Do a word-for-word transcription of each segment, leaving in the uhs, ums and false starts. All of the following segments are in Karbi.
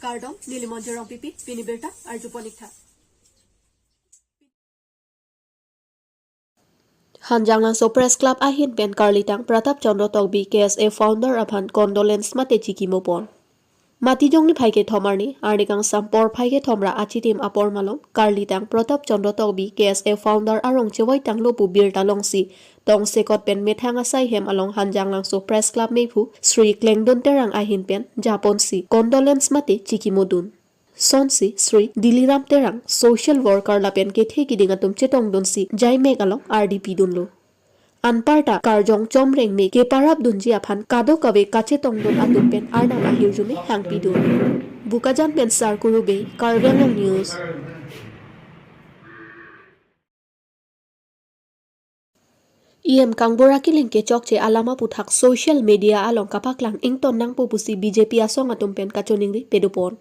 Kardom, neli Monjir Rongpipi, pini birta arjupon-iktha. Hanjanglangso Press Club ahin pen karlitang Pratap Chandra Tokbi K S A founder aphan condolence mate chikimopon. Matijong niphai kethom arni, arni kangsam porphai kethom ra achitim apor malom, karlitang Pratap Chandra Tokbi K S A founder arong chevoitanglo pu birta longsi, tongsekot pen methang asai hem along Hanjanglangso Press Club mephu Sri Klengdon Terang ahin pen japonsi condolence mate chikimodun. Sonsi Sri Diliram Terang, social worker lapen kethe kiding atum chetongdunsi jaimek along ardi pidunlo. Anparta karjong chomreng me keparapdunji aphan kadokave kachetongdun atum pen Arnam ahirjume hangpidun. Bokajan pen Sarkuru Bey, Karbi Anglong News. E M Kangbura Killing kechokche alam aputhak social media along kapaklang ington nangpo pusi B J P asong atum pen kachoningri pedopon.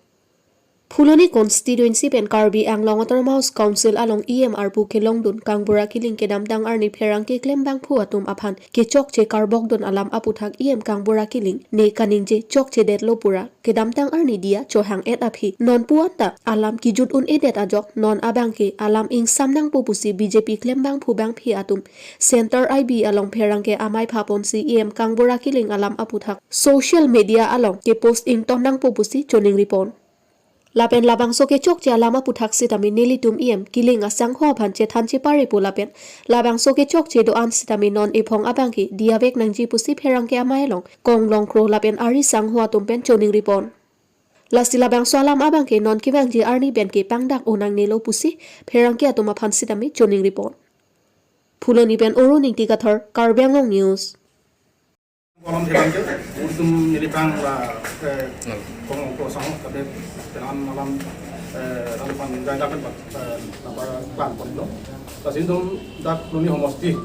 Phuloni constituency pen Karbi Anglong Autonomous Council along E M arpu kelongdun Kangbura Killing kedamtang arni pherangke klembangphu atum aphan kechokche karbokdun alam aputhak E M Kangbura Killing ne kaningje chokchedetlo pura kedamtang arni diya chohang-et aphi nonpu anta alam kijut un-edet ajok non abangke alam ingsam nangpo pusi B J P klembangphu bangphi atum Center I B along pherangke amei phaponsi E M Kangbura Killing alam aputhak social media along kepost ington nangpo pusi choningripon. Lapen labangso kechokche alam aputhak sitame nelitum E M Killing asangho aphan chethan cheparepo lapen labangso kechokche do-an sitame non ephong abangke diya vek nangji pusi pherangke amei along Konglong Kro lapen ari sangho atum pen choningripon. Lasi labangso alam abangke non kevangji arni pen ke pangdak-o nangnelo pusi pherangke atum aphan sitame choningripon. Phuloni pen Orun Ingti Kathar, Karbi Anglong News. Kolom thelang ke, utum nilipang la, eh, kong ko sang kabe, tenan malam, eh, lalu pan jai dapat, eh, napa plan pon lo. Lasi itum dak Phuloni homosti.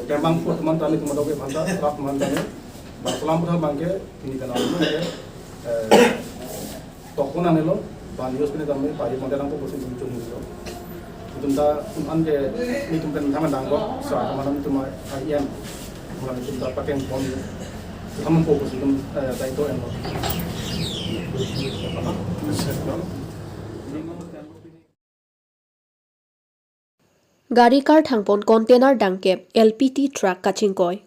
Kembang put teman tani teman doke bangsa, rak teman tani. Bang salam pun bangke, ini kenal ke, eh, Tokon anelo, ban news pini kami pari model ang ko pusi muncul muncul. Itum ta, itum an ke, itum pen thaman dang ko, sa kamanan itum I M, bukan itum ta pakai pon, itum ko pusi itum, eh, ta itu en lo. Gari karthangpon container dangkep L P T truck kachingkoi.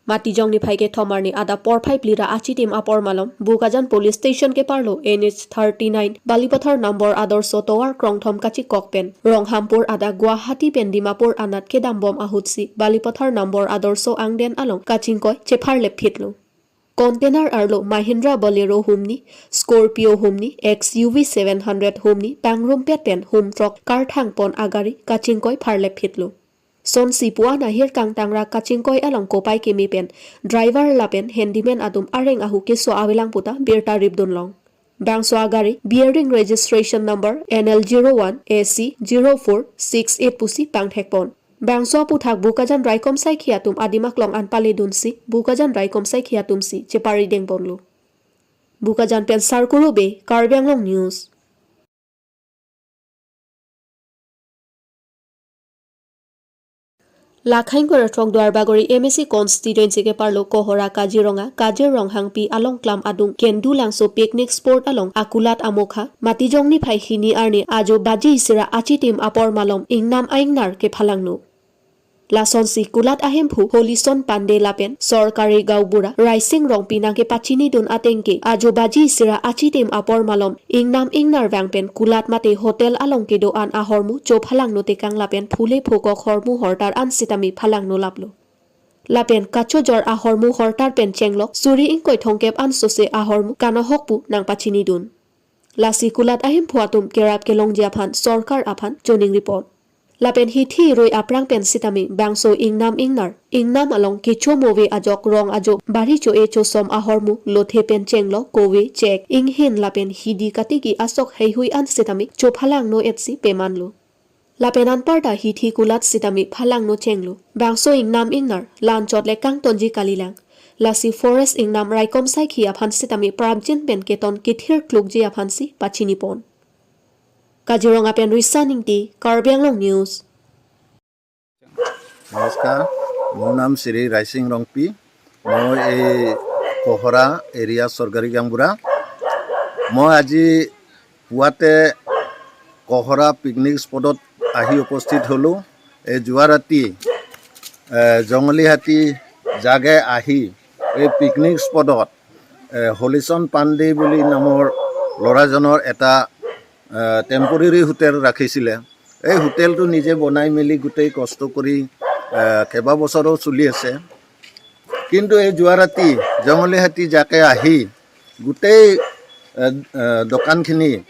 Matijong niphai kethom arni adap porphai phli ra achitim apor malom, Bokajan Police Station keparlo N H thirty-nine, Balipathar number Adarso tovar krongthom kachikok pen, Ronghampur adak Guwahati pen Dimapur anat kedambom ahutsi, Balipathar number Adarso angden along kachingkoi chepharlepphitlo. Container arlo Mahindra Bolero humni, Scorpio humni, X U V seven hundred humni, pangrumpet pen humthrok karthangpon agari kachingkoi pharlepphitlo. Sonsi puan ahir kangtang ra kachingkoi along kopai keme pen driver lapen handyman atum areng ahu keso avelang puta birta ripdunlong. Bangso agari bearing registration number N L zero one A C zero four six eight pusi pangthekpon. Bangso aputhak Bokajan raikom saikhi atum adim aklong an paledunsi, Bokajan raikom saikhi atumsi cheparidengponlo. Bokajan pen Sarkuru Bey, Karbi Anglong News. Lakhain kora thok Duarbagori M A C constituency keparlo Kohora Kaziranga, Kazir Ronghangpi along klam adung Kendulangso picnic spot along akulat amokha, Matijong niphai hini arni ajo baji isi ra achitim apor malom ingnam aingnar kephalangno. Lasonsi kulat ahemphu Holison Pandey lapen sorkari gaonbura Raising Rongpi nangkepachinidun atengke ajo baji isi ra achitim apor malom ingnam ingnar vang pen kulat mate hotel along kedo-an ahormu chophalangno tekang lapen phule phokok hormu hortar an sitame phalangno laplo. Lapen kachojor ahormu hortar pen chenglok suri ingkoi thomkep an sose ahormu kanohok pu nangpachinidun. Lasi kulat ahemphu atum kerap kelongji aphan sorkar aphan choningripon. Lapen hithi rui aphrang pen sitame bangso ingnam ingnar, ingnam along kecho move ajok rong ajo bari cho-e chosom ahormu lothe pen chenglok kove chek inghin lapen hidi katiki asok heihui an sitame chophalangno etsi pemanlo. Lapen anparta hithi kulat sitame phalangno chenglo. Bangso ingnam ingnar lanchot le kangtonji kalilang. Lasi forest ingnam raikom saikhi aphan sitame prapjin pen keton kethir klukji aphansi pachinipon. Kaziranga pen Risa Ingti, Karbi Anglong News. নমস্কাৰ, মোৰ নাম শ্ৰী ৰাইচিং ৰংপি। মই এই কহৰা এৰিয়া চৰকাৰী গাঁওবুঢ়া। মই আজি পুৱাতে কহৰা পিকনিক স্পটত আহি উপস্থিত হ'লোঁ। এই যোৱা ৰাতি, এ, জংগলী হাতী জাকে আহি এই পিকনিক স্পটত, এ, হলিচৰণ পাণ্ডে বুলি নামৰ ল'ৰাজনৰ এটা, এ, টেম্পৰেৰী হোটেল ৰাখিছিলে। এই হোটেলটো নিজে বনাই মেলি গোটেই কষ্ট কৰি, এ, কেইবাবছৰো চলি আছে। কিন্তু এই যোৱা ৰাতি জংগলী হাতী জাকে আহি গোটেই, এ, এ, দোকানখিনি,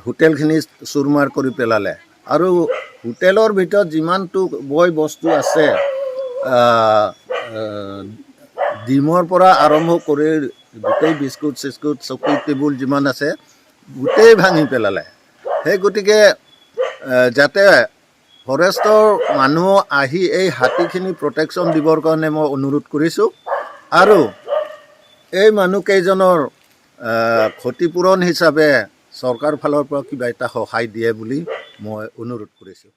হোটেলখিনি চুৰমাৰ কৰি পেলালে। আৰু হোটেলৰ ভিতৰত যিমানটো বয় বস্তু আছে, আ, আ, ডিমৰ পৰা আৰম্ভ কৰি গোটেই বিস্কুট চিস্কুট, চকী টেবুল যিমান আছে, গোটেই ভাঙি পেলালে। সেই গতিকে, এ, যাতে ফৰেষ্টৰ মানুহ আহি এই হাতীখিনি প্ৰটেকশ্যন দিবৰ কাৰণে মই অনুৰোধ কৰিছোঁ। আৰু এই মানুহকেইজনৰ, এ, ক্ষতিপূৰণ হিচাপে চৰকাৰ ফালৰ পৰা কিবা এটা সহায় দিয়ে বুলি মই অনুৰোধ কৰিছোঁ।